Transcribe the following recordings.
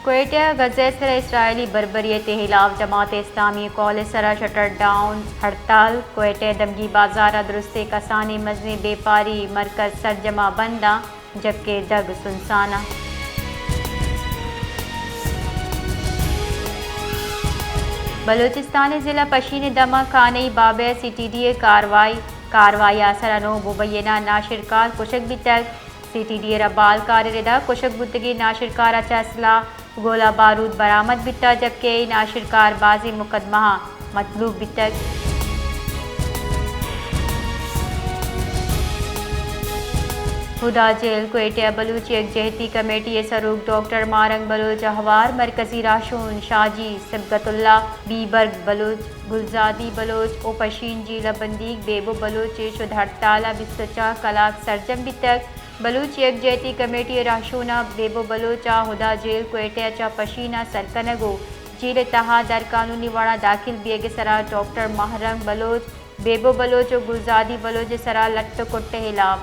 کوئٹہ، غزہ ءِ سرا اسرائیلی بربریت ءِ ہلاف جماعت اسلامی ءِ قول ءِ سرا شٹر ڈاؤن ہڑتال۔ کوئٹہ ءِ دمگی بازار ءَ درستیں کسانیں مزنیں بیپاری مرکز سرجم ءَ بند اَنت، جبکہ دگ سنسان اَنت۔ بلوچستان ءِ ضلع پشین ءِ دمگ کانئی بابہ ءَ سی ٹی ڈی ءِ کاروائی، کاروائی ءِ سرا نو مبینہ ناشرکار کشگ بیتگ۔ سی ٹی ڈی ءِ ربالکار ءِ ردا کشگ بوتگیں ناشرکار ءَ چہ اسلحہ گولہ بارود برآمد بیتگ، جبکہ اے ناشرکار بازیں مقدمہاں مطلوب بیتگ۔ ہدا جیل کوئٹہ ءَ بلوچ یکجہتی کمیٹی ءِ سروک ڈاکٹر ماہ رنگ بلوچ ءِ ہوار مرکزی راہشون شاہ جی صبغت اللہ، بیبرگ بلوچ، گلزادی بلوچ ءُ پشین جیل ءَ بندیگ بیبو بلوچ ءِ شد ہڑتال ءَ بیست ءُ چار کلاک سرجم بیتگ۔ بلوچ یکجہتی کمیٹی ءِ راہشون ءَ بیبو بلوچ ءَ ہدا جیل کوئٹہ ءَ چہ پشین ءَ سر کنگ ءُ جیل ءِ تہا درقانونی وڑ ءَ داخل بیگ ءِ سرا ڈاکٹر ماہ رنگ بلوچ، بیبو بلوچ ءُ گلزادی بلوچ ءِ سرا لٹ ءُ کٹ ءِ ہلاف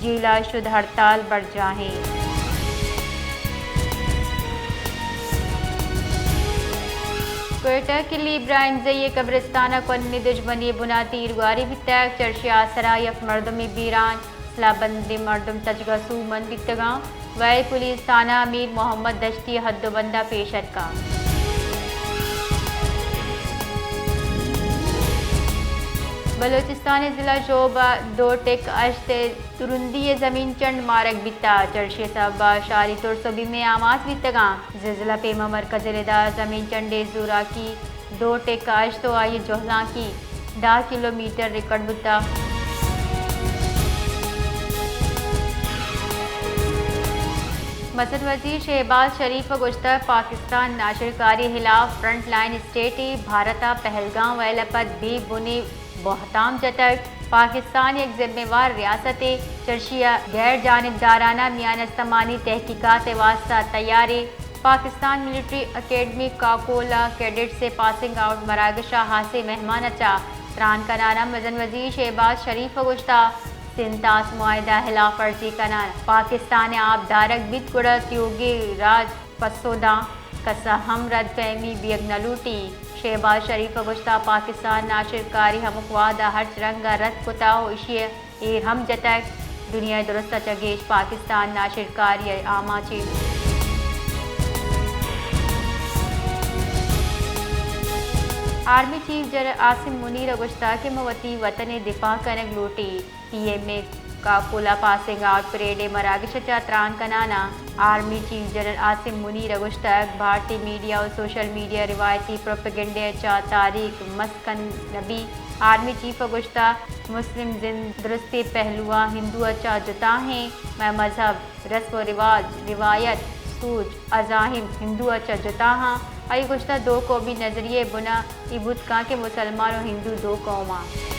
جیل ءَ شد ہڑتال برجاہ اِنت۔ کوئٹہ ءِ کلی ابراہیم زئی ءِ قبرستان ءَ کوھنیں دژمنی ءِ بن ءَ تیرگواری بیتگ، چرشی ءِ آسرا یک مردمے بیران، سلاہ بندیں مردم تچگ ءَ سوبمند بیتگ اَنت۔ ویل پولیس تھانہ ءِ امیر محمد دشتی ءِ حد ءُ بند ءَ پیش اتکگ۔ بلوچستان ءِ ضلع ژوب ءَ دو ٹک ہشت ءِ ترندی ءَ زمین چنڈ مارگ بیتگ، چرشی ءِ سبب ءَ شاری ترس ءُ بیم ءِ آماچ بیتگ اَنت۔ زلزلہ پیما مرکز ءِ ردا زمین چنڈ ءِ زوراکی دو ٹک ہشت ءُ آئی ءِ جہلانکی دہ کلومیٹر ریکارڈ بوتگ۔ مزن وزیر شہباز شریف ءَ گوشتگ، پاکستان ناشرکاری ءِ ہلاف فرنٹ لائن اسٹیٹے، بھارت ءَ پہلگام ویل ءَ پد بے بنیں بہتام جتگ۔ پاکستان یک ذمہ وار ریاستے، چرشی ءَ غیر جانبدارانہ میان استمانی تحقیقات ءِ واستہ تیارے۔ پاکستان ملٹری اکیڈمی کاکول ءَ کیڈٹس ءِ پاسنگ آؤٹ مراگش ءَ ہاسیں مہمان ءَ چہ تران کنان ءَ مزن وزیر شہباز شریف ءَ گوشتگ، سندھ طاس معاہدہ ءِ ہلاف ورزی کنان پاکستان ءِ آپ دارگ بیت گڑا تیوگیں راج پسو داں، کس ءَ ہم رد فہمی بیگ نہ لوٹی۔ شہباز شریف ءَ گوشتگ، پاکستان ناشرکاری ہمک وہد ءَ ہرچ رنگ ءَ رد کتگ ءُ ایشی ءَ ایر ہم جتگ۔ دنیا ءِ درست ءَ چہ گیش پاکستان ناشرکاری ءِ آماچ اِنت۔ آرمی چیف جنرل عاصم منیر ءَ گوشتگ کہ ما وتی وطن ءِ دفاع کنگ لوٹیں۔ پی ایم اے کاکول ءَ پاسنگ آؤٹ پریڈ ءِ مراگش ءَ چہ تران کنان ءَ آرمی چیف جنرل عاصم منیر ءَ گوشتگ، بھارتی میڈیا ءُ سوشل میڈیا روایتی پروپیگنڈے ءَ چہ تاریخ مست کن نہ بیت۔ آرمی چیف ءَ گوشتگ، مسلم زند درستیں پہلو ءَ ہندو ءَ چہ جتا ایں۔ مئے مذہب، رسم ءُ رواج، روایت، سوچ، عزائم ہندو ءَ چہ جتا اَنت۔ آئی ءَ گوشتگ، دو قومی نظریہ ءِ بن ءَ اے بوت کنت کہ مسلمان ءُ ہندو دو قوم اَنت۔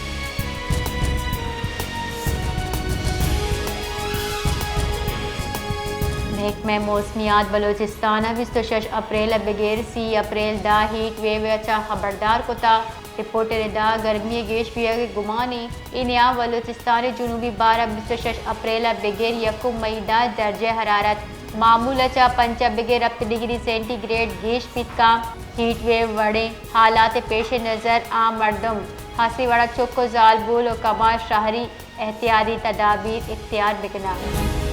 محکمہ موسمیات بلوچستان ءَ بیست ءُ شش اپریل ءَ بگر سی اپریل ءَ ہیٹ ویو ءَ چہ خبردار کتگ۔ رپورٹ ءِ ردا گرمی ءِ گیش بیگ ءِ گمان اِنت۔ اے نیام بلوچستان ءِ جنوبی بھر ءَ بیست ءُ شش اپریل ءَ بگر یکم مئی ءَ درجہ حرارت معمول ءَ چہ پنچ ءَ بگر ہپت ڈگری سینٹی گریڈ گیش بیت کنت۔ ہیٹ ویو وڑیں حالات ءِ پیش نظر عام مردم ہاسیں وڑ ءَ چک ءُ زالبول ءُ کماش شہری احتیاطی تدابیر اختیار بکناں۔